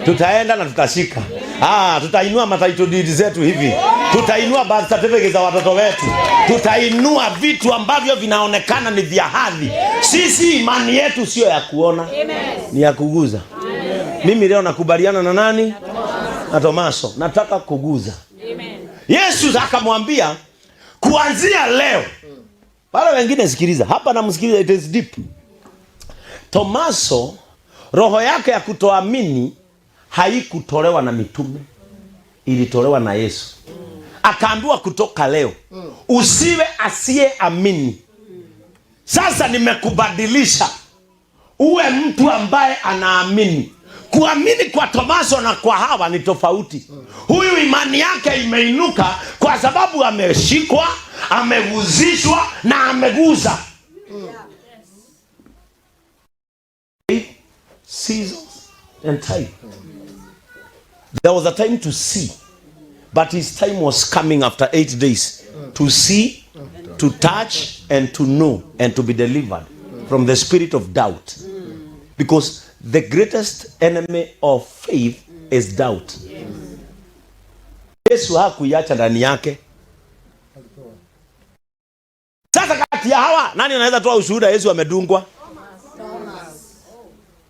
Tutaenda na tutashika. Tutainua matitle deed zetu hivi, tutainua birth certificate za watoto wetu, tutainua vitu ambavyo vinaonekana ni vya hadhi. Sisi imani yetu sio ya kuona, ni ya kuguza. Mimi leo nakubaliana na nani? Na Tomaso. Nataka kuguza. Yesu akamwambia kuanzia leo. Wale wengine sikiliza hapa, namsikiliza, it is deep. Tomaso roho yake ya kutoamini haikutolewa na mitume, ilitolewa na Yesu. Akaambiwa kutoka leo usiwe asiyeamini. Sasa nimekubadilisha uwe mtu ambaye anaamini. Kuamini kwa Tomaso na kwa Hawa ni tofauti. Huyu imani yake imeinuka kwa sababu ameshikwa, ameguzishwa na ameguza. Seasons and time. There was a time to see, but his time was coming after 8 days to see, to touch, and to know, and to be delivered from the spirit of doubt. Because the greatest enemy of faith is doubt. Yesu hakuiacha ndani yake. Sasa kati ya hawa nani anaweza toa ushuhuda Yesu amedungwa?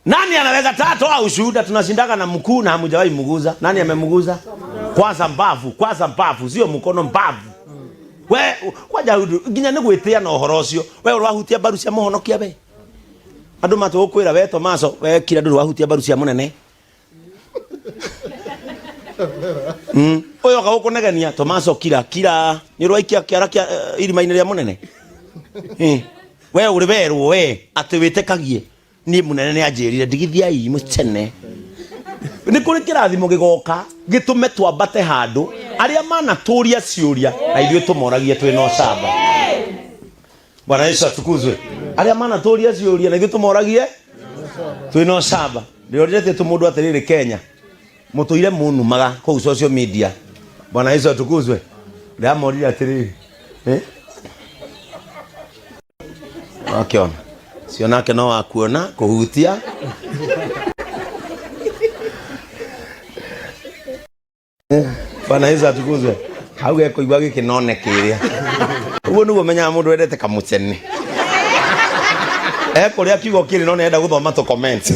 Nani anaweza toa ushuhuda? Tunashindaka na mkuu na hamjawahi mguza. Nani amemguza? Kwanza mbavu, kwanza mbavu, sio mkono, mbavu. We kwaja nginya nĩ gwĩtĩa na ũhoro ũcio. We ũrahutia mbaru cia mũhonokia we. Andũ matũgũkwĩra we Tomaso, we kira ndũrĩ wahutia mbaru cia mũnene. Ũyũ oka gũkũnegenia Tomaso kira kira nĩ ũraikia kĩara kĩa irima-inĩ rĩa mũnene. We ũrĩ werwo we atĩ wĩtĩkagie niĩ mũnene nĩ anjĩrire ndigithiai mũcene. Nĩ kũrĩ kĩrathimo gĩgoka gĩtũme twambate handũ arĩa manatũria ciũria na ithuĩ tũmoragie twĩna ũcamba. Bwana Yesu atukuzwe. Arĩa manatũria ciũria na ithuĩ tũmoragie twĩna ũcamba. Ndĩrorete tũmũndũ atĩrĩrĩ Kenya mũtũire mũnumaga kũu social media. Bwana Yesu atukuzwe. Ndĩramorire atĩrĩrĩ Wakiona cionake no wakuona kuhutia. Bwana Yesu atukuzwe. Hau gekũigua gĩkĩ none kĩrĩa. Ũguo nĩguo menyaga mũndũ wendete kamũcene. Ekũrĩa kiugo kĩrĩ no nĩenda gũthoma tũ comment.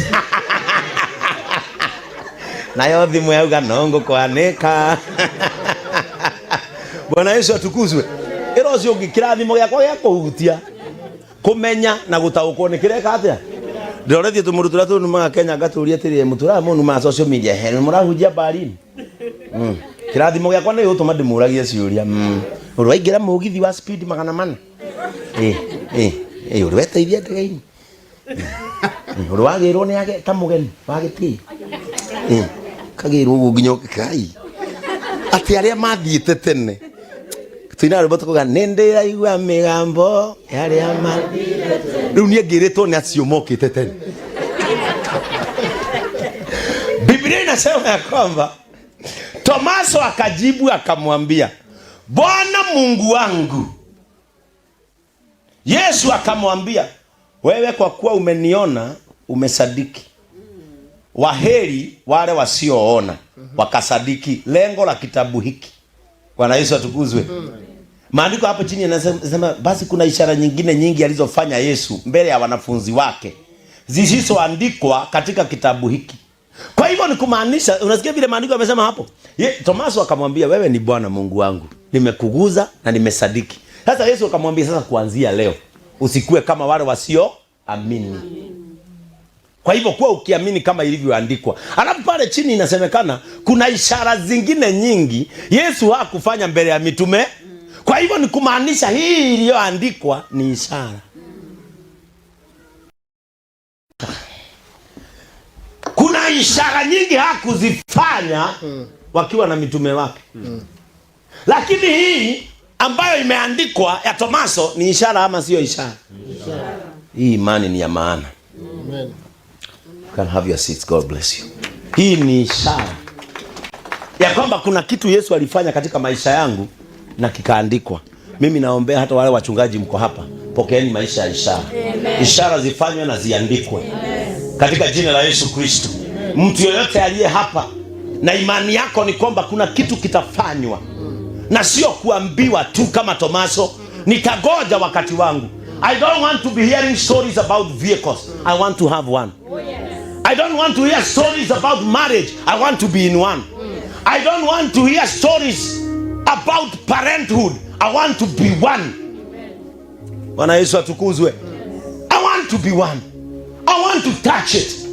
Nayo thimũ yauga no ngũkwanĩka. Bwana Yesu atukuzwe. Ĩra ũcio ũngĩ kĩrathimo gĩakwa gĩa kũhutia kũmenya na gũtaũkwo nĩ kĩreka atĩa. Ndĩroretie tũmũndũ tũrĩa tũnumaga Kenya ngatũria atĩrĩrĩ mũtũraga mũnumaga social media he mũrahunjia mbarini. Kĩrathimo gĩakwa nĩ gũtũma ndĩmũragie ciũria. Ũrĩ waingĩra mũgithi wa speed 400? Ũrĩ weteithia ndege-inĩ? Ũrĩ wagĩrwo nĩ age ta mũgeni wa gĩtĩo? Kagĩrwo ũguo nginya Ngai. Atĩ arĩa mathiĩte tene. Tuina rwĩmbo tũkuga nĩ ndĩraigua mĩgambo ya arĩa mathiĩte tene. Rĩu niĩ ngĩrĩtwo nĩ acio mokĩte tene. Biblia inasema ya kwamba Tomaso akajibu akamwambia, Bwana Mungu wangu. Yesu akamwambia, wewe kwa kuwa umeniona umesadiki. Waheri wale wasioona wakasadiki. Lengo la kitabu hiki. Bwana Yesu atukuzwe. Maandiko hapo chini yanasema basi kuna ishara nyingine nyingi alizofanya Yesu mbele ya wanafunzi wake zisizoandikwa katika kitabu hiki. Kwa hivyo ni kumaanisha, unasikia vile maandiko yamesema hapo. Tomaso akamwambia wewe ni Bwana Mungu wangu, nimekuguza na nimesadiki. Sasa Yesu akamwambia sasa kuanzia leo usikue kama wale wasioamini. Kwa hivyo kuwa ukiamini kama ilivyoandikwa. Alafu pale chini inasemekana kuna ishara zingine nyingi Yesu hakufanya mbele ya mitume. Kwa hivyo ni kumaanisha hii iliyoandikwa ni ishara. Kuna ishara nyingi hakuzifanya wakiwa na mitume wake. Lakini hii ambayo imeandikwa ya Tomaso ni ishara ama sio ishara? Hii imani ni ya maana. Amen. You can have your seats. God bless you. Hii ni ishara ya kwamba kuna kitu Yesu alifanya katika maisha yangu na kikaandikwa. Mimi naombea hata wale wachungaji mko hapa, pokeeni maisha ya ishara. Amen. Ishara zifanywe na ziandikwe. Amen. Katika jina la Yesu Kristo. Mtu yoyote aliye hapa na imani yako ni kwamba kuna kitu kitafanywa na sio kuambiwa tu kama Tomaso, nitagoja wakati wangu. I don't want to be hearing stories about vehicles. I want to have one. I don't want to hear stories about marriage. I want to be in one. I don't want to hear stories about parenthood. I want to be one. Bwana Yesu atukuzwe. I want to be one. I want to touch it.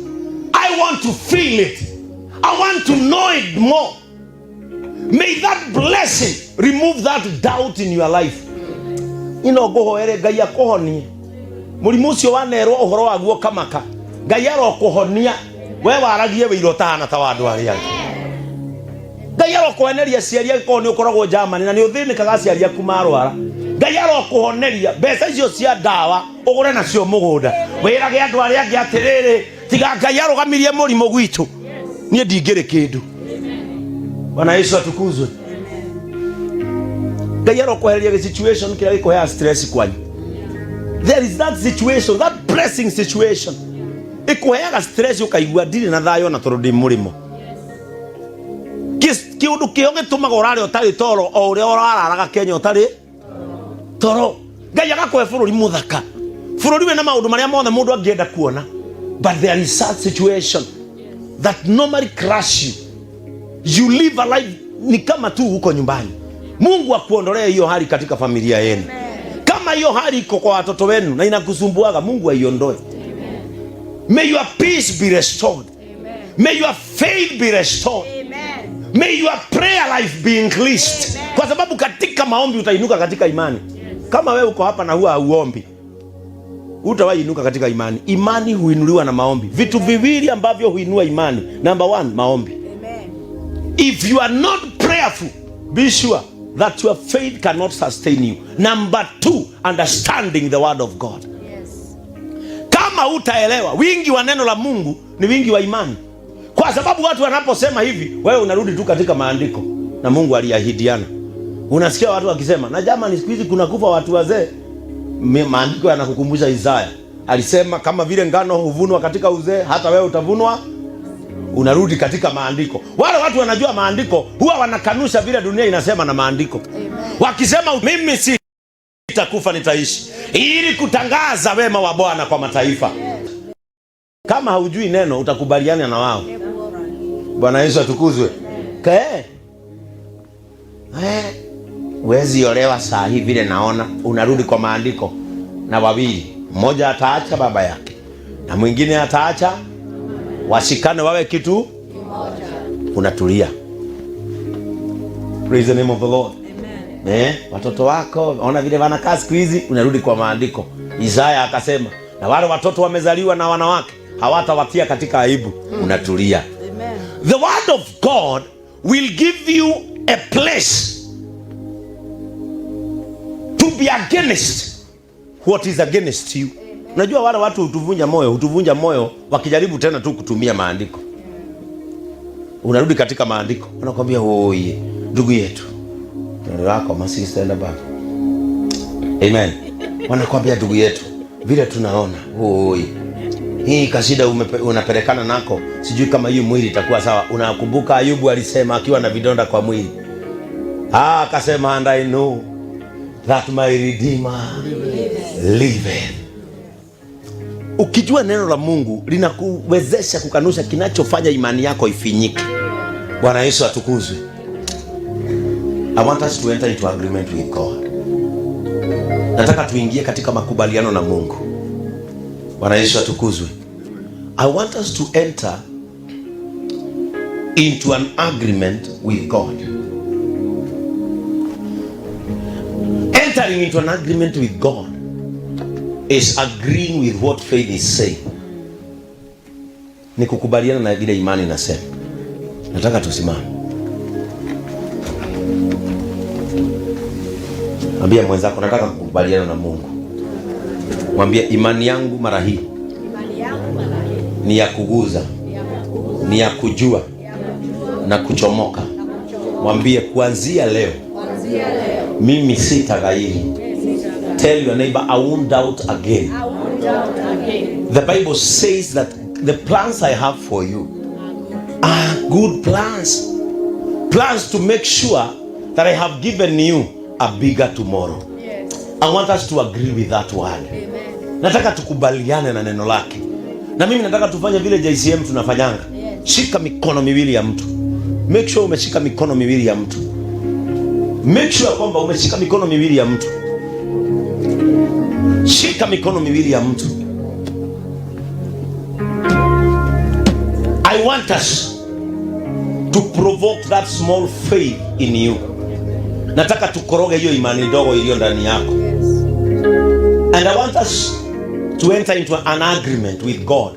I want to feel it. I want to know it more. May that blessing remove that doubt in your life. Ino nguhoere Ngai akũhonie mũrimũ ũcio wanerwo ũhoro waguo kamaka. Ngai arokũhonia we waragie wĩira ũtahana ta wa andũ arĩa angĩ. Ngai arokũheneria aciari angĩkorwo nĩ ũkoragwo Germany na nĩ ũthĩnĩkaga aciari aku marwara. Ngai arokũhoneria mbeca icio cia ndawa ũgũre nacio mũgũnda, wĩrage andũ arĩa angĩ atĩrĩrĩ, tiga Ngai arũgamirie mũrimũ gwitũ niĩ ndingĩrĩ kĩndũ. Bwana Yesu atukuzwe. Ngai arokwehereria gĩ situation kĩrĩa gĩkũheaga stress kwanyu. There is that situation, that pressing situation ĩkũheaga stress, ũkaigua ndirĩ na thayũ na tondũ ndĩ mũrĩmo. Kĩũndũ kĩo gĩtũmaga ũrare ũtarĩ toro o ũrĩa ũrararaga Kenya ũtarĩ toro. Ngai agakũhe bũrũri mũthaka, bũrũri wĩna maũndũ marĩa mothe mũndũ angĩenda kuona, but there is such situation that normally crush you. You live a life ni kama tu uko nyumbani. Mungu akuondolee hiyo hali katika familia yenu. Kama hiyo hali iko kwa watoto wenu na inakusumbuaga, Mungu aiondoe. May your peace be restored. May your faith be restored. May your prayer life be increased. Kwa sababu katika maombi utainuka katika imani. Kama wewe uko hapa na huwa hauombi, utawahi inuka katika imani. Imani huinuliwa na maombi. Vitu viwili ambavyo huinua imani. Number one, maombi. If you are not prayerful, be sure that your faith cannot sustain you. Number two, understanding the word of God. Kama utaelewa, wingi wa neno la Mungu ni wingi wa imani, kwa sababu watu wanaposema hivi, wewe unarudi tu katika maandiko na Mungu aliahidiana. Unasikia watu wakisema, na jamani, siku hizi kuna kufa watu wazee. Maandiko yanakukumbusha Isaya alisema, kama vile ngano huvunwa katika uzee, hata wewe utavunwa. Unarudi katika maandiko. Wale watu wanajua maandiko huwa wanakanusha vile dunia inasema na maandiko, wakisema mimi sitakufa nitaishi, ili kutangaza wema wa Bwana kwa mataifa. Kama haujui neno utakubaliana na wao. Bwana Yesu atukuzwe. Kae. Wezi olewa saa hii vile naona, unarudi kwa maandiko na wawili, mmoja ataacha baba yake na mwingine ataacha, washikane wawe kitu unatulia. Praise the name of the Lord. Watoto wako ona vile wanakaa siku hizi, unarudi kwa maandiko. Isaya akasema, na wale watoto wamezaliwa na wanawake hawatawatia katika aibu. Unatulia. The word of God will give you a place to be against what is against you. Unajua wale watu hutuvunja moyo wakijaribu tena tu kutumia maandiko. Unarudi katika maandiko, wanakwambia oye, ndugu yetu wako masista na baba. Amen. Wanakwambia ndugu yetu, vile tunaona oye, hii kasida unapelekana nako, sijui kama hiyo mwili itakuwa sawa. Unakumbuka Ayubu alisema akiwa na vidonda kwa mwili, akasema and I know that my Redeemer liveth. Ukijua neno la Mungu linakuwezesha kukanusha kinachofanya imani yako ifinyike. Bwana Yesu atukuzwe. I want us to enter into agreement with God. Nataka tuingie katika makubaliano na Mungu. Bwana Yesu atukuzwe. I want us to enter into an agreement with God. Entering into an agreement with God is agreeing with what faith is saying. Ni kukubaliana na vile imani inasema. Nataka tusimame. Mwambie mwenzako nataka kukubaliana na Mungu. Mwambie imani yangu mara hii ni ya kuguza, ni ya kujua na kuchomoka. Mwambie kuanzia leo mimi sitaghairi. Tell your neighbor, I won't doubt again. The Bible says that the plans I have for you Good plans. Plans to make sure that I have given you a bigger tomorrow. I want us to agree with that word. Amen. Nataka tukubaliane na neno lake. Na mimi nataka tufanye vile JCM tunafanyanga. Shika mikono miwili ya mtu. Make sure umeshika mikono miwili ya mtu. Make sure kwamba umeshika mikono miwili ya mtu. Shika mikono miwili ya mtu. I want us to provoke that small faith in you. Nataka tukoroge hiyo imani ndogo iliyo ndani yako. And I want us to enter into an agreement with God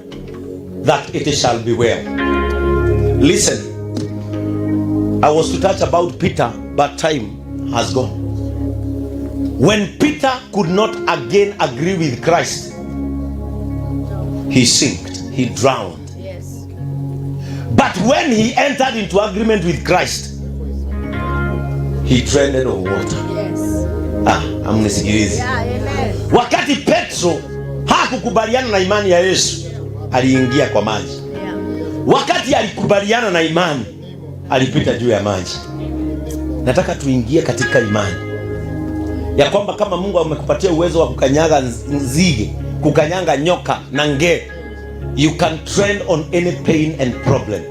that it shall be well. Listen, I was to touch about Peter, but time has gone. When Peter could not again agree with Christ, he sinked, he drowned. But when he entered into agreement with Christ, he treaded on water. Ah, amnisikilizi. Yeah, amen. Wakati Petro hakukubaliana na imani ya Yesu, aliingia kwa maji. Wakati alikubaliana na imani, alipita juu ya maji. Nataka tuingie katika imani ya kwamba kama Mungu amekupatia uwezo wa kukanyaga nzige, kukanyaga nyoka na nge, you can tread on any pain and problem.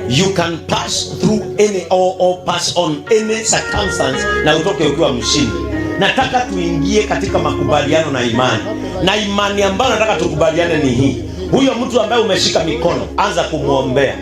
You can pass through any or pass on any circumstance na utoke ukiwa mshindi. Nataka tuingie katika makubaliano na imani, na imani ambayo nataka tukubaliane ni hii: huyo mtu ambaye umeshika mikono, anza kumwombea.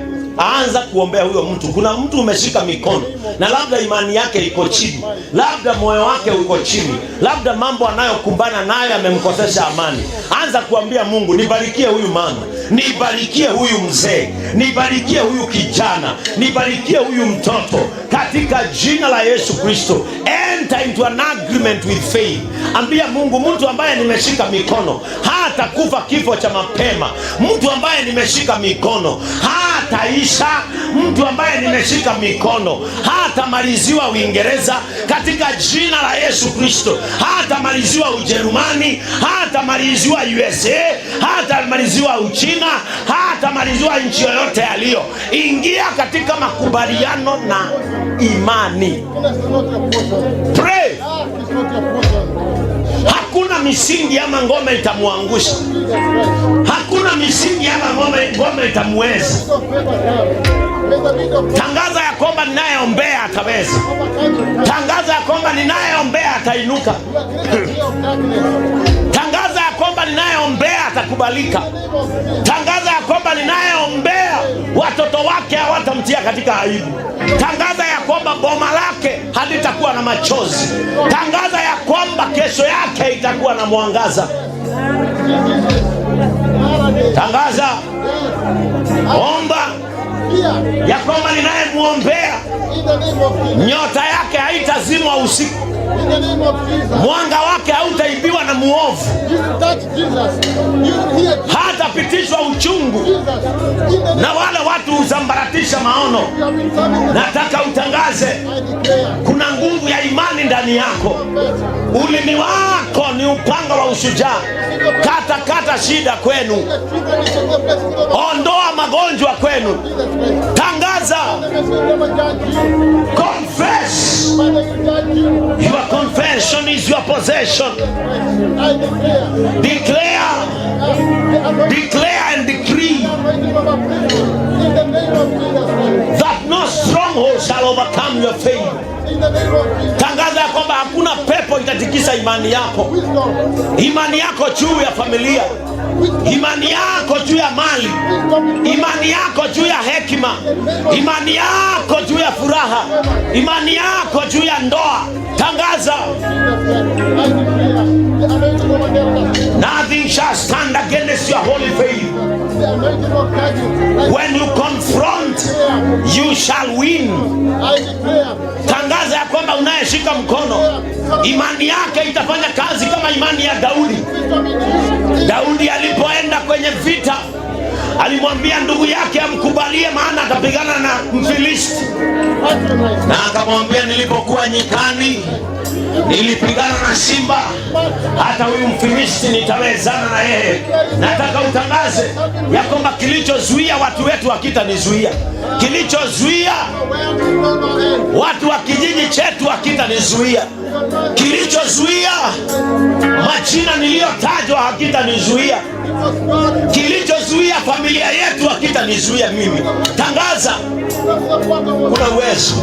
Anza kuombea huyo mtu. Kuna mtu umeshika mikono na labda imani yake iko chini, labda moyo wake uko chini, labda mambo anayokumbana nayo yamemkosesha amani. Anza kuambia Mungu, nibarikie huyu mama, nibarikie huyu mzee, nibarikie huyu kijana, nibarikie huyu mtoto, katika jina la Yesu Kristo. Enter into an agreement with faith. Ambia Mungu, mtu ambaye nimeshika mikono hatakufa kifo cha mapema, mtu ambaye nimeshika mikono hataisha, mtu ambaye nimeshika mikono hatamaliziwa Uingereza, katika jina la Yesu Kristo, hatamaliziwa Ujerumani, hatamaliziwa USA, hatamaliziwa Uchina, hatamaliziwa nchi yoyote yaliyo. Ingia katika makubaliano na imani. Pray. Hakuna misingi ama ngome itamwangusha. Hakuna misingi ama ngome itamuweza. Tangaza ya kwamba ninayeombea ataweza. Tangaza ya kwamba ninayeombea atainuka. Tangaza ya kwamba ninayeombea atakubalika. Tangaza ya kwamba ninayeombea watoto wake hawatamtia katika aibu. Tangaza ya kwamba boma lake halitakuwa na machozi. Tangaza ya kwamba kesho yake itakuwa na mwangaza. Tangaza, omba ya kwamba ninayemwombea nyota yake haitazimwa usiku, mwanga wake hautaibiwa na muovu, hatapitishwa uchungu na wale watu husambaratisha maono. Nataka utangaze, kuna nguvu ya imani ndani yako. Ulimi wako ni upanga wa ushujaa. Kata kata shida kwenu, ondoa magonjwa kwenu. Tangaza, confess. Your confession is your possession. Declare, declare and decree that no stronghold shall overcome your faith. Tangaza ya kwamba hakuna pepo itatikisa imani yako, imani yako juu ya familia, imani yako juu ya mali, imani yako juu ya hekima, imani yako juu ya furaha, imani yako juu ya ndoa. Tangaza, nothing shall stand against your holy faith. When you confront, you shall win. Tangaza ya kwamba unayeshika mkono, imani yake itafanya kazi kama imani ya Daudi. Daudi alipoenda kwenye vita, alimwambia ndugu yake amkubalie, maana atapigana na Mfilisti, na akamwambia, nilipokuwa nyikani Nilipigana na simba, hata huyu Mfilisti nitawezana na yeye. Nataka utangaze ya kwamba kilichozuia watu wetu hakitanizuia, kilichozuia watu wa kijiji chetu hakitanizuia, kilichozuia majina niliyotajwa hakitanizuia, kilichozuia familia yetu hakitanizuia mimi. Tangaza, kuna uwezo.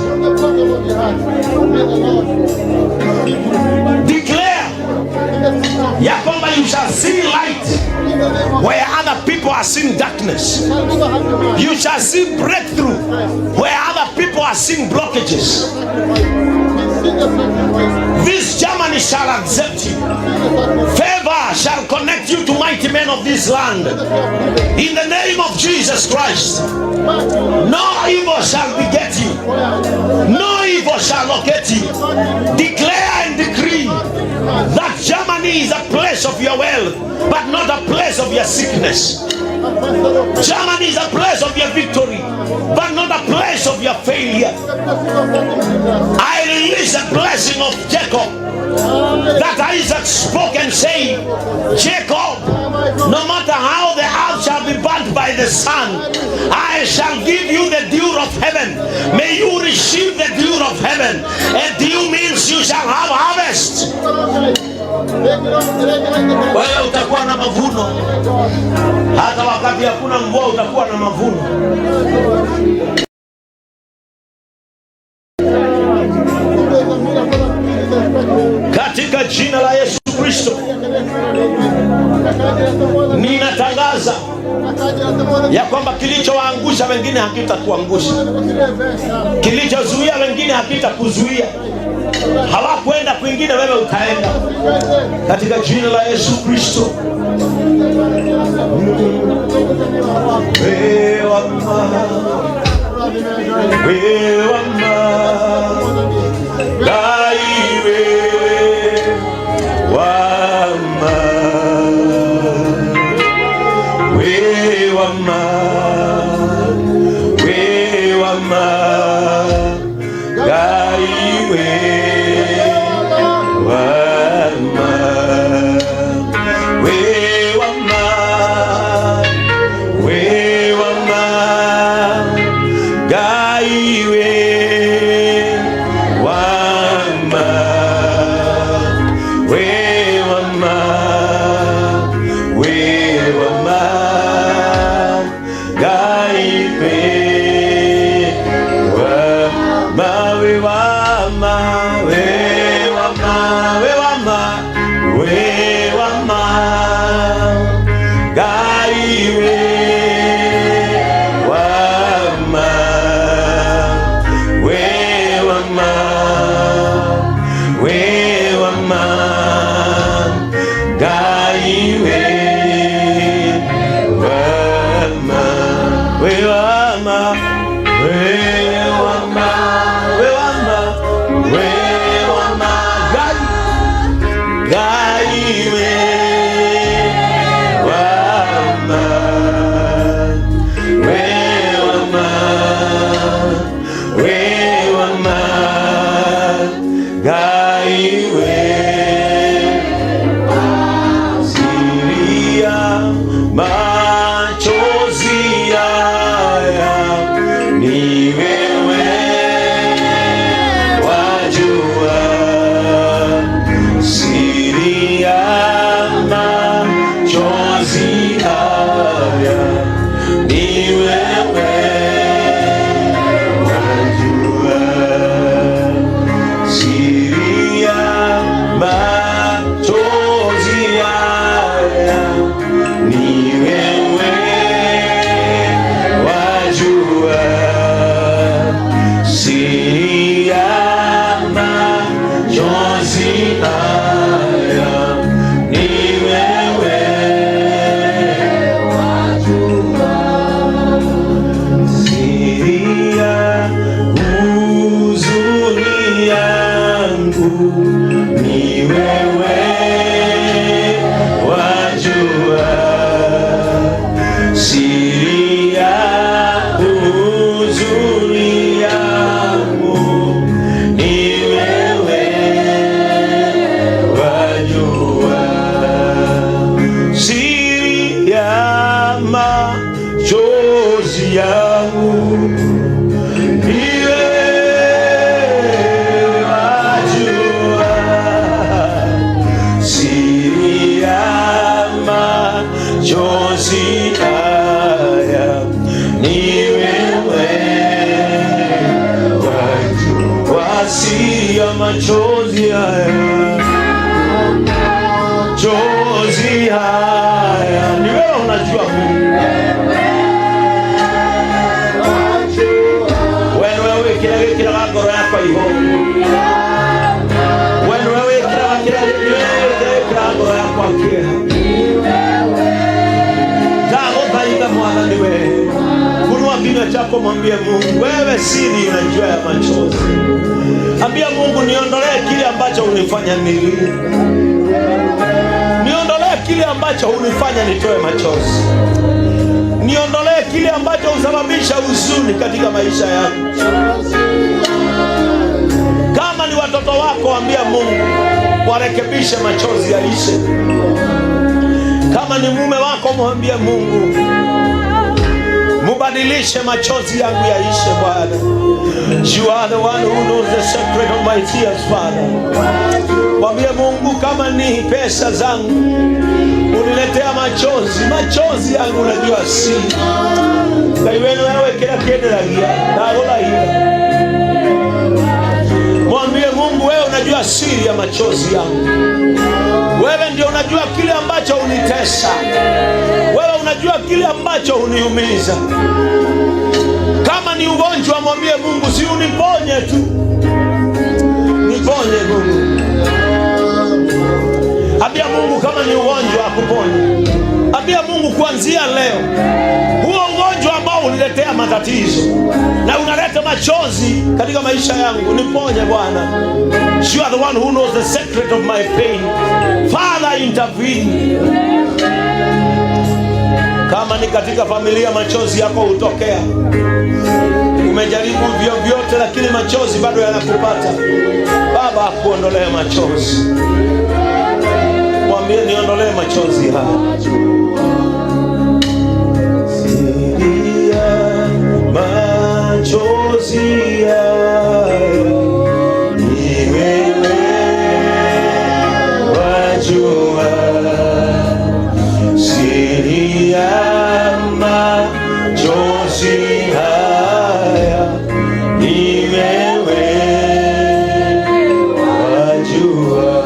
Declare ya kwamba you shall see light where other people are seeing darkness. You shall see breakthrough where other people are seeing blockages. This Germany shall accept you. Favor shall connect you to mighty men of this land. In the name of Jesus Christ, no evil shall beget you. No evil shall locate you. Declare and decree that Germany is a place of your wealth, but not a place of your sickness. Germany is a place of your victory, but not a place of your failure. I release the blessing of Jacob that Isaac spoke and said, "Jacob, no matter how the earth shall be burnt by the sun, I shall give you the dew of heaven." May you receive the dew of heaven. And dew means you shall have harvest. Wewe utakuwa na mavuno hata wakati hakuna mvua, utakuwa na mavuno. Katika jina la Yesu Kristo ninatangaza ya kwamba kilichowaangusha wengine hakitakuangusha, kilichozuia wengine hakitakuzuia. Hawakwenda kwingine, wewe utaenda katika jina la Yesu Kristo. Machozi haya, chozi haya, ni wewe unajua Mungu. Wewe niwe wikira wikiraga ngoro yakwa ihoru. Wewe niwe wikiraga kira niwe wikiraga ngoro yakwa kĩeha. Ndagũthaitha Mwathani, wewe funua kinywa chako, mwambie Mungu, wewe siri unajua ya machozi. Ambia Mungu, niondolee kile ambacho unifanya nilie, niondolee kile ambacho unifanya nitoe machozi, niondolee kile ambacho husababisha huzuni katika maisha yangu. Kama ni watoto wako, ambia Mungu warekebishe machozi yaishe. Kama ni mume wako, mwambie Mungu mubadilishe machozi yangu yaishe. Bwana, you are the one who knows the secret of my tears, Father. Mwambie Mungu, kama ni pesa zangu uniletea machozi, machozi yangu unajua si Ngai wenu wewe kila kienderagia ndagũthaitha. Mwambie Mungu, wewe unajua siri ya machozi yangu. Wewe ndio unajua kile ambacho unitesa. Wewe unajua kile ambacho uniumiza. Kama ni ugonjwa, mwambie Mungu, si uniponye tu, niponye Mungu. Ambia Mungu kama ni ugonjwa akuponye. Ambia Mungu kuanzia leo, huo ugonjwa ambao uniletea matatizo na unaleta machozi katika maisha yangu, niponye Bwana. You are the one who knows the secret of my pain. Father, intervene. Kama ni katika familia machozi yako hutokea, umejaribu vyovyote, lakini machozi bado yanakupata. Baba akuondolee machozi, mwambie niondolee machozi haya. Siri ya machozi haya ni wewe wajua. Siri ya machozi haya ni wewe wajua.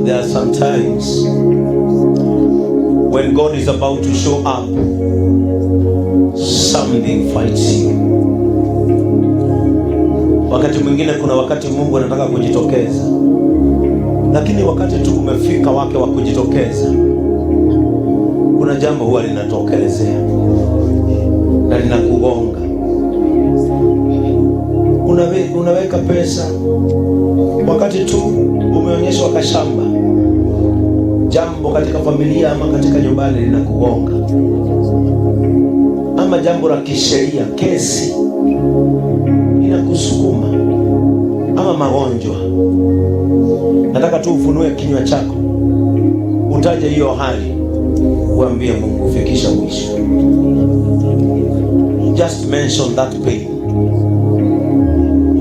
There are some times when God is about to show up, something fights you. Wakati mwingine kuna wakati Mungu anataka kujitokeza, lakini wakati tu umefika wake wa kujitokeza, kuna jambo huwa linatokelezea na linakugonga. Unaweka pesa, wakati tu umeonyeshwa kashamba, jambo katika familia ama katika nyumbani linakugonga, ama jambo la kisheria, kesi inakusukuma, ama magonjwa. Nataka tu ufunue kinywa chako, utaje hiyo hali, uambie Mungu, fikisha mwisho. Just mention that pain.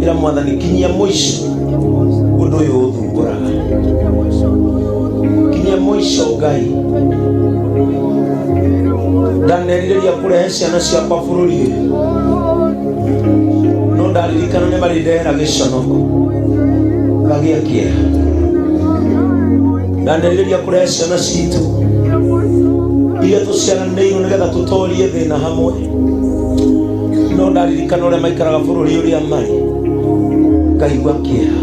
Ila Mwathani, kinyia mwisho undu uyu uthumburaga, kinyia mwisho Ngai. Ndanerirĩria kũrehe ciana ciakwa bũrũri ũyũ, no ndaririkana nĩ marĩndehera gĩconoko ngagĩa kĩeha. Ndanerirĩria kũrehe ciana citũ iria tũciaranĩirwo nĩgetha tũtorie thĩna hamwe, no ndaririkana ũrĩa maikaraga bũrũri ũrĩa marĩ ngaigua kĩeha.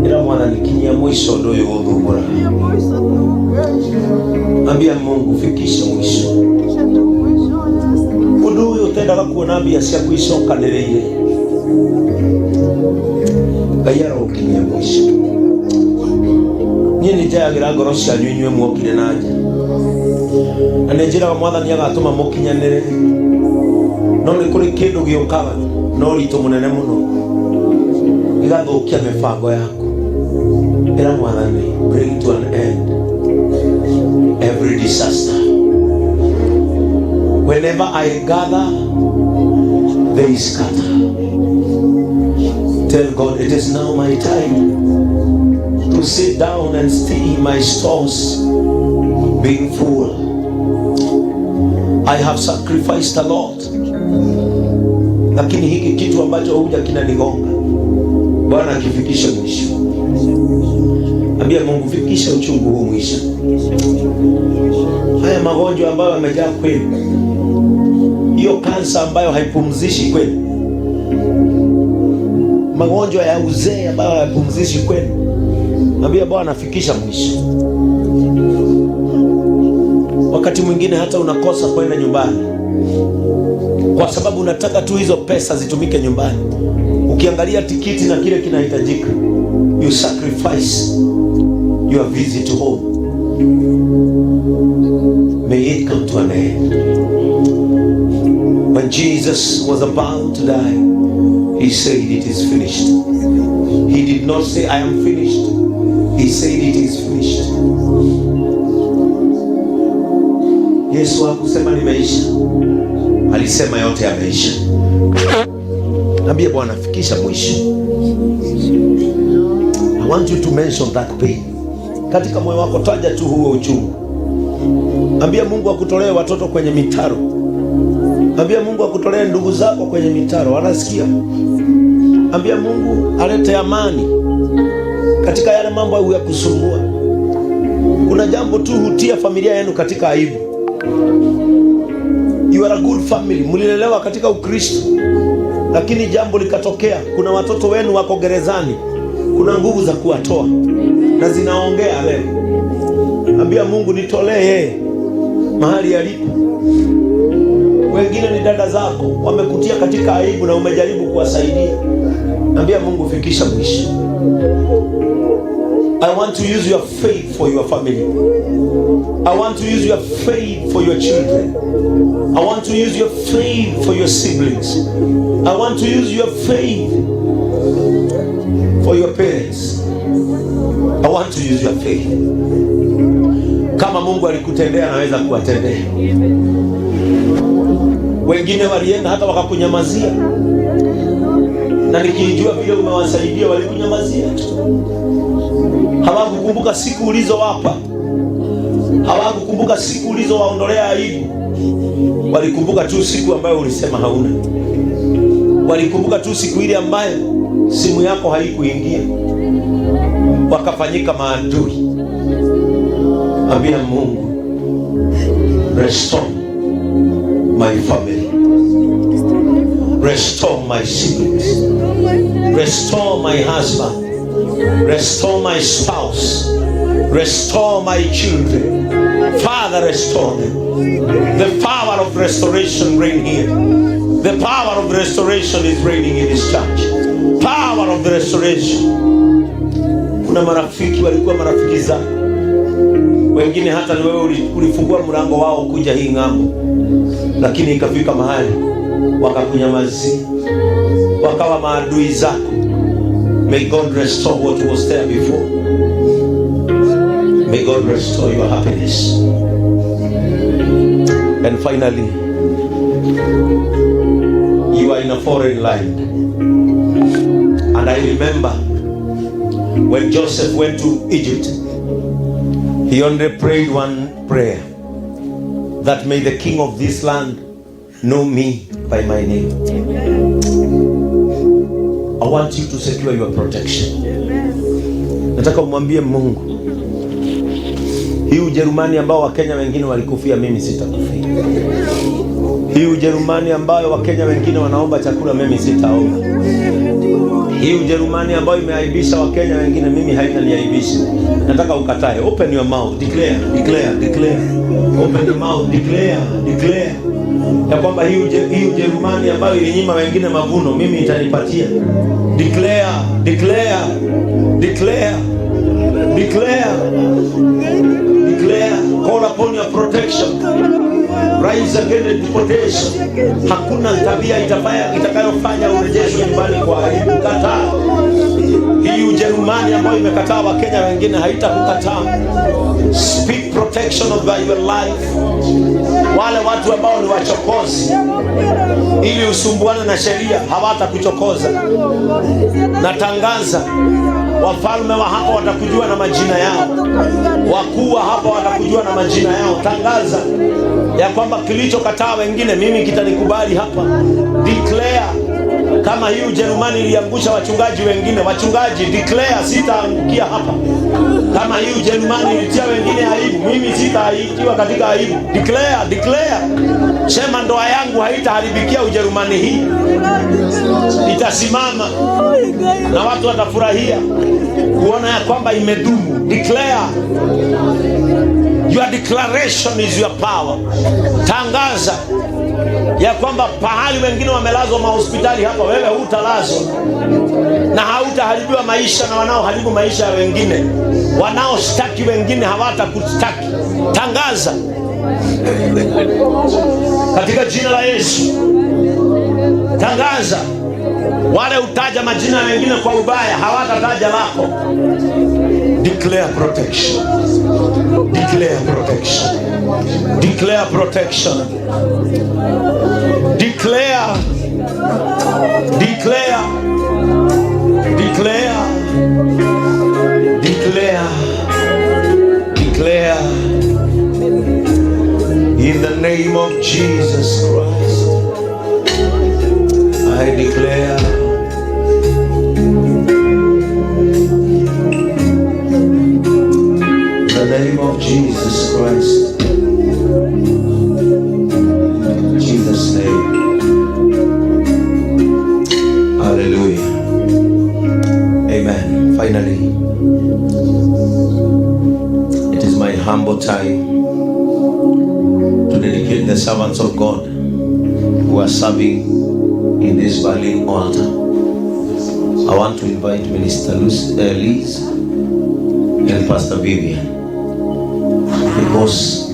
Ĩra Mwathani, kinyia mũico ũndũ ũyũ ũthumbũraga. Ambia Mungu, fikisha mwisho ũndũ ũyũ ũtendaga kuona mbia ciaku icokanĩrĩire. Ngai arokinyia mũico. Niĩ nĩ njayagĩra ngoro cianyu inyuĩ muokire na nja, na nĩ njĩraga Mwathani agatũma mũkinyanĩre, no nĩ kũrĩ kĩndũ gĩũkaga na ũritũ mũnene mũno gĩgathũkia mĩbango yaku. Ĩra Mwathani, bring to an end every disaster. Whenever I gather, they scatter. Tell God, it is now my time to sit down and see my stores being full. I have sacrificed a lot. Lakini hiki kitu ambacho huja kinanigonga, Bwana akifikishe mwisho. Ambia Mungu, fikisha uchungu huu mwisho. Haya magonjwa ambayo yamejaa kwenu, hiyo kansa ambayo haipumzishi kwenu, magonjwa ya uzee ambayo hayapumzishi kwenu, ambia Bwana, fikisha mwisho. Wakati mwingine hata unakosa kwenda nyumbani kwa sababu unataka tu hizo pesa zitumike nyumbani. Ukiangalia tikiti na kile kinahitajika, you sacrifice your visit home. May it come to an end. When Jesus was about to die, he said, "It is finished." He did not say, "I am finished." He said, "It is finished." Yesu hakusema nimeisha, alisema yote yameisha. Ambie Bwana, fikisha mwisho. I want you to mention that pain katika moyo wako, taja tu huo uchungu. Ambia Mungu akutolee watoto kwenye mitaro. Ambia Mungu akutolee ndugu zako kwenye mitaro, wanasikia. Ambia Mungu alete amani katika yale mambo ya kusumbua. Kuna jambo tu hutia familia yenu katika aibu. You are a good family, mlilelewa katika Ukristo, lakini jambo likatokea. Kuna watoto wenu wako gerezani, kuna nguvu za kuwatoa na zinaongea leo. Ambia Mungu, nitolee yeye mahali alipo. Wengine ni dada zako wamekutia katika aibu na umejaribu kuwasaidia. Ambia Mungu, fikisha mwisho. I want to use your faith for your family. I want to use your faith for your children. I want to use your faith for your siblings. I want to use your faith for your parents. I want to use your faith. Kama Mungu alikutendea, anaweza kuwatendea. Wengine walienda hata wakakunyamazia, na nikijua vile umewasaidia, walikunyamazia tu. Hawakukumbuka siku ulizowapa, hawakukumbuka siku ulizowaondolea aibu. Walikumbuka tu siku ambayo ulisema hauna. Walikumbuka tu siku ile ambayo simu yako haikuingia, wakafanyika maadui. Ambia Mungu, restore my family, restore my siblings, restore my husband, restore my spouse, restore my children. Father, restore them. The power of restoration reign here. The power of restoration is reigning in this church. Power of the restoration. Kuna marafiki walikuwa marafiki zako, wengine hata ni wewe ulifungua mlango wao kuja hii ng'ambo, lakini ikafika mahali wakakunyamazia, wakawa maadui zako. May God restore what was there before. May God restore your happiness. And finally, you are in a foreign land. And I remember when Joseph went to Egypt, he only prayed one prayer, that may the king of this land know me by my name. I want you to secure your protection. Nataka umwambie Mungu, hii Ujerumani ambao Wakenya wengine walikufia, mimi sitakufia. Hii Ujerumani ambayo Wakenya wengine wanaomba chakula, mimi sitaomba. Hii Ujerumani ambayo imeaibisha Wakenya wengine, mimi haitaniaibisha. Nataka ukatae. Open your mouth, declare, declare, declare. Open your mouth, declare, declare ya kwamba hii Ujerumani ambayo ilinyima wengine mavuno, mimi itanipatia. Declare, declare, declare, declare, declare. Call upon your protection. Rise against deportation. Hakuna tabia itakayofanya urejeshwe nyumbani kwa aibu. Kataa. Hii Ujerumani ambayo imekataa Wakenya wengine haitakukataa. Speak protection over your life. Wale watu ambao ni wachokozi, ili usumbuane na sheria, hawatakuchokoza. Natangaza wafalme wa hapa watakujua na majina yao, wakuu wa hapa watakujua na majina yao. Tangaza ya kwamba kilichokataa wengine, mimi kitanikubali hapa. Declare. Kama hii Ujerumani iliangusha wachungaji wengine, wachungaji, declare, sitaangukia hapa. Kama hii Ujerumani ilitia wengine aibu, mimi sitaitiwa katika aibu. Declare, declare. Sema ndoa yangu haitaharibikia Ujerumani hii, itasimama na watu watafurahia kuona ya kwamba imedumu. Declare. Your declaration is your power. Tangaza ya kwamba pahali wengine wamelazwa mahospitali hapa, wewe hutalazwa na hautaharibiwa maisha na wanaoharibu maisha ya wengine. Wanaoshtaki wengine hawatakustaki. Tangaza katika jina la Yesu. Tangaza wale utaja majina ya wengine kwa ubaya hawatataja lako. Declare protection. Declare protection. Declare protection. Declare. Declare. Declare. Declare. Declare. In the name of Jesus Christ, I declare. In the name of Jesus Christ. In Jesus' name. Hallelujah. Amen. Finally, it is my humble time to dedicate the servants of God who are serving in this Berlin altar. I want to invite Minister Liz and Pastor Vivian, because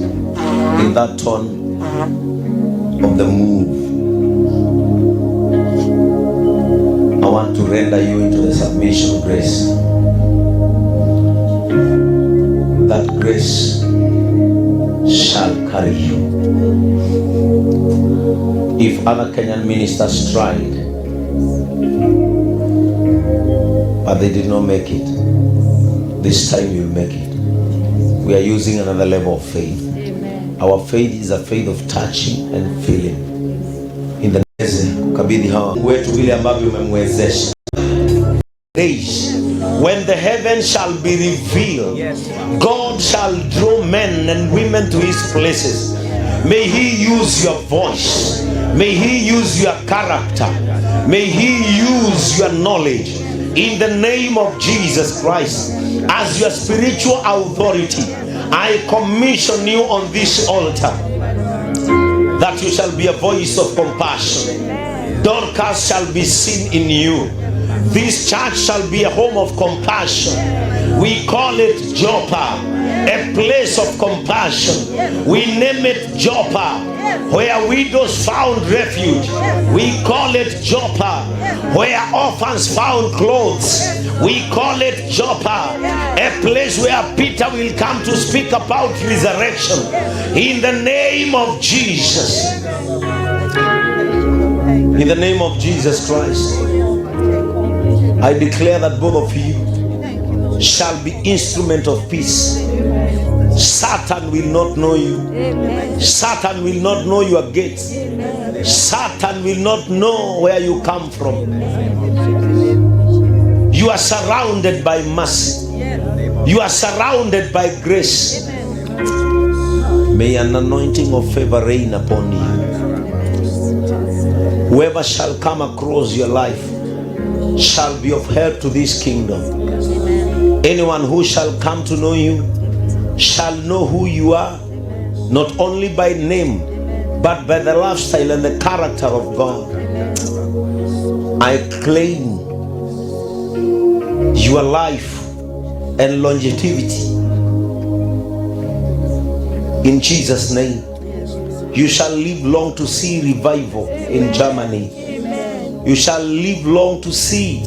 in that tone of the move, I want to render you into the submission of grace. That grace shall carry you. If other Kenyan ministers tried, but they did not make it, this time you'll make it. We are using another level of faith. Amen. Our faith is a faith of touching and feeling. In the kukabidhi hawa wetu vile ambavyo umemwezesha. Days when the heaven shall be revealed, God shall draw men and women to his places. May he use your voice. May he use your character. May he use your knowledge. In the name of Jesus Christ, as your spiritual authority, I commission you on this altar that you shall be a voice of compassion. Dorcas shall be seen in you. This church shall be a home of compassion. We call it Joppa, a place of compassion. We name it Joppa, where widows found refuge. We call it Joppa, where orphans found clothes. We call it Joppa, a place where Peter will come to speak about resurrection. In the name of Jesus. In the name of Jesus Christ, I declare that both of you shall be instrument of peace. Satan will not know you. Amen. Satan will not know your gates. Satan will not know where you come from. You are surrounded by mercy. You are surrounded by grace. May an anointing of favor reign upon you. Whoever shall come across your life shall be of help to this kingdom. Anyone who shall come to know you shall know who you are, not only by name, but by the lifestyle and the character of God. I claim your life and longevity in Jesus' name. You shall live long to see revival in Germany. You shall live long to see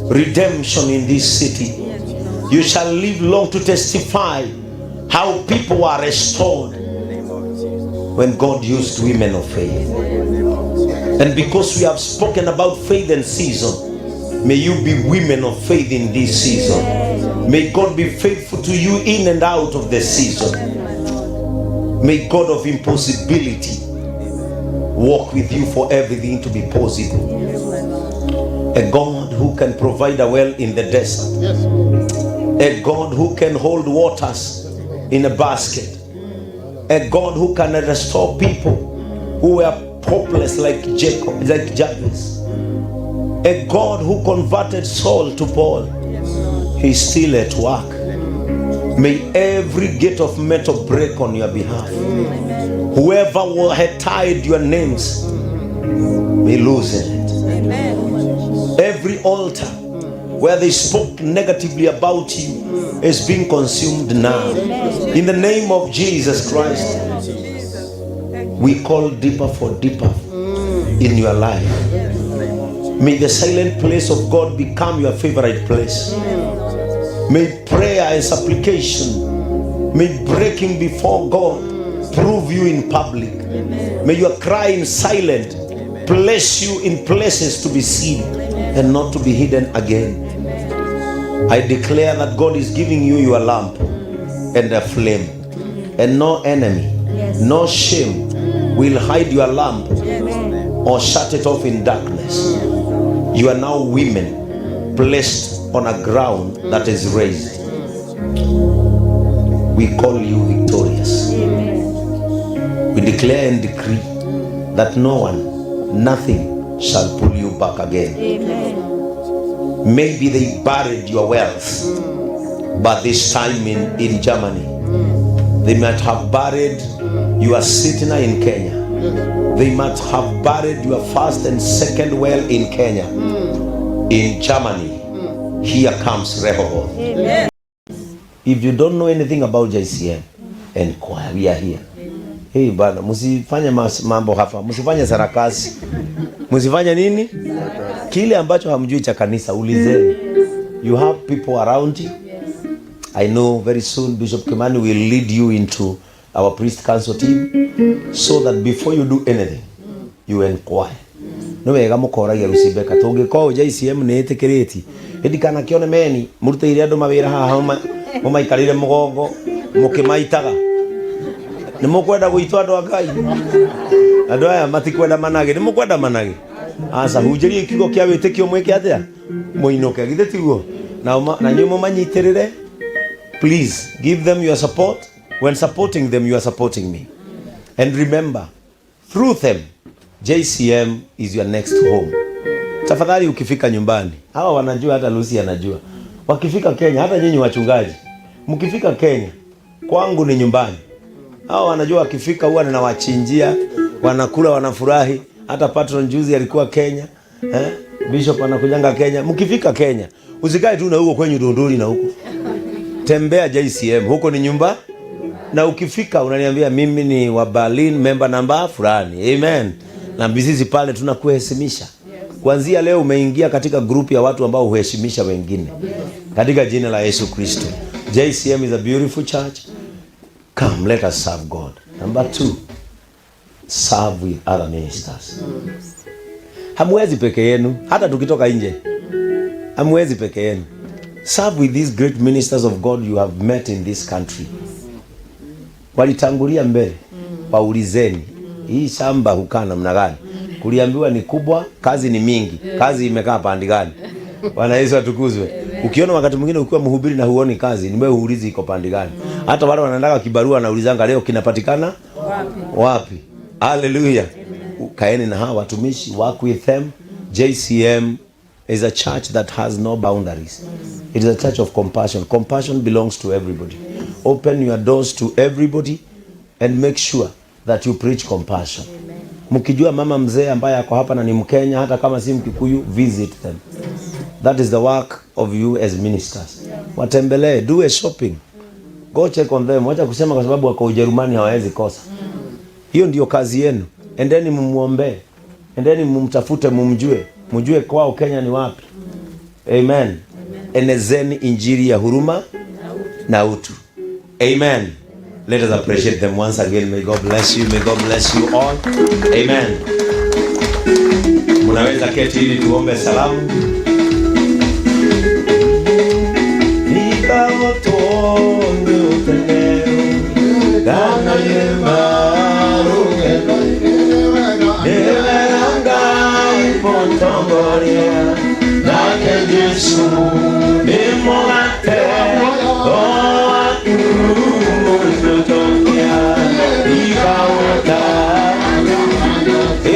redemption in this city. You shall live long to testify how people were restored when God used women of faith. And because we have spoken about faith and season, may you be women of faith in this season. May God be faithful to you in and out of the season. May God of impossibility walk with you for everything to be possible. A God who can provide a well in the desert. A God who can hold waters in a basket. A God who can restore people who were hopeless like Jacob, like Jabez. A God who converted Saul to Paul. He's still at work. May every gate of metal break on your behalf. Whoever had tied your names may loosen it. Every altar where they spoke negatively about you is being consumed now. In the name of Jesus Christ, we call deeper for deeper in your life. May the silent place of God become your favorite place. May prayer and supplication, may breaking before God prove you in public. May your cry in silent place you in places to be seen and not to be hidden again. I declare that God is giving you your lamp and a flame, and no enemy, no shame will hide your lamp or shut it off in darkness. You are now women placed on a ground that is raised. We call you victorious. We declare and decree that no one, nothing shall pull you back again. Amen. Maybe they buried your wealth, but this time in Germany, they might have buried your sitna in Kenya. They might have buried your first and second well in Kenya. In Germany, here comes Rehoboth. Amen. If you don't know anything about JCM, inquire. We are here. Hey bana, msifanye mambo hapa, msifanye sarakasi, msifanye nini? Kile ambacho hamjui cha kanisa ulizeni. You have people around you. I know very soon Bishop Kimani will lead you into our priest council team so that before you do anything you inquire. Nĩ wega mũkoragia Lucibeka tũngĩkorwo JCM nĩ ĩtĩkĩrĩtie ĩndi kana kĩone meni mũrutĩire andũ mawĩra haha mũmaikarĩire mũgongo mũkĩmaitaga nĩ mũkwenda gũitwo andũ a Ngai andũ aya matikwenda manage nĩ mũkwenda manage aca hunjĩrie kiugo kĩa wĩtĩkio mwĩke atĩa mũinũke githĩ tiguo na inyuĩ mũmanyitĩrĩre. Please give them your support. When supporting them, you are supporting me. And remember, through them, JCM is your next home. Tafadhali ukifika nyumbani, hawa wanajua, hata Lucy anajua, wakifika Kenya, hata nyinyi wachungaji mkifika Kenya, kwangu ni nyumbani. Hawa wanajua wakifika huwa ninawachinjia, wanakula, wanafurahi. Hata patron juzi alikuwa Kenya, eh? Bishop anakujanga Kenya. Mkifika Kenya, usikae tu na huko kwenyu Dondori na huko, tembea JCM, huko ni nyumba. Na ukifika unaniambia mimi ni wa Berlin, member namba fulani. Amen. Na sisi pale tunakuheshimisha. Kuanzia leo umeingia katika group ya watu ambao huheshimisha wengine, katika jina la Yesu Kristo. JCM is a beautiful church. Come, let us serve God. Number two, serve with other ministers. Hamwezi peke yenu, hata tukitoka nje hamwezi peke yenu. Serve with these great ministers of God you have met in this country. Walitangulia mbele, waulizeni hii shamba hukaa namna gani? Kuliambiwa ni kubwa, kazi ni mingi, kazi imekaa pande gani? Bwana Yesu atukuzwe. Ukiona wakati mwingine ukiwa mhubiri na huoni kazi, ni wewe uulize iko pande gani. Hata wale wanaendaka kibarua wanaulizanga leo kinapatikana wapi? Wapi? Hallelujah. Kaeni na hawa watumishi, work with them. JCM is a church that has no boundaries. It is a church of compassion. Compassion belongs to everybody. Open your doors to everybody and make sure that you preach compassion. Mkijua mama mzee ambaye ako hapa na ni Mkenya, hata kama si Mkikuyu, visit them. That is the work of you as ministers. Watembelee, do a shopping. Go check on them. Wacha kusema kwa sababu wako Ujerumani hawawezi kosa. Hiyo ndio kazi yenu. Endeni mumuombee, endeni mumtafute, mumjue, mjue kwao Kenya ni wapi. Amen. Enezeni injili ya huruma na utu. Amen. Let us appreciate them once again. May God bless you. May God bless you all. Amen. Mnaweza keti ili tuombe salamu. Jesu nĩ mũgate waku mũnyotokĩa ikaũta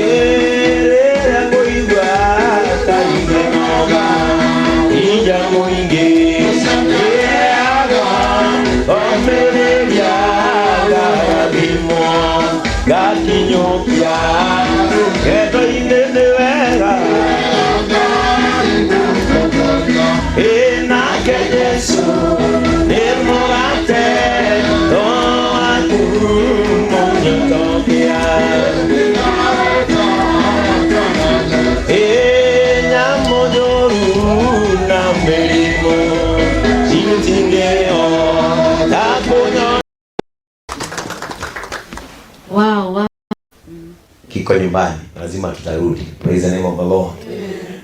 ĩrĩra ngũigua ta ingĩnoga inya mũingĩ ĩaga omĩrĩria ngarathimwo ngakinyũkia wendo-inĩ nĩ wega. Ĩnake Jesu nĩ mũgate waku mũnyotokĩa ĩ nyamũ njũru na mĩrimũ citingĩhota kũnyo. Wow. Kiko nyumbani, lazima tutarudi. Praise the name of the Lord.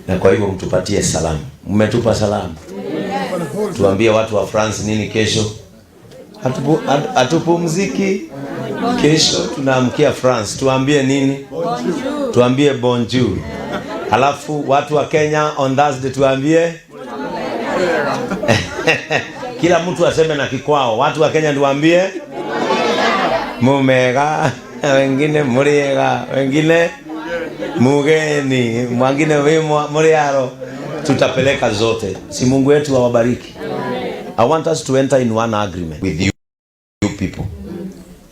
Na kwa hivyo mtupatie salamu. Mmetupa salamu. Tuambie watu wa France nini kesho? Hatupumziki. Kesho tunaamkia France. Tuambie nini? Tuambie bonjour. Halafu watu wa Kenya on Thursday tuambie kila mtu aseme na kikwao. Watu wa Kenya tuambie mumega, wengine muriega, wengine mugeni, mwingine wimwa muriaro. Tutapeleka zote. Si Mungu wetu awabariki. I want us to enter in one agreement with you people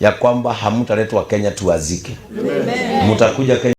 ya kwamba hamtaletwa Kenya tuazike. Mtakuja Kenya.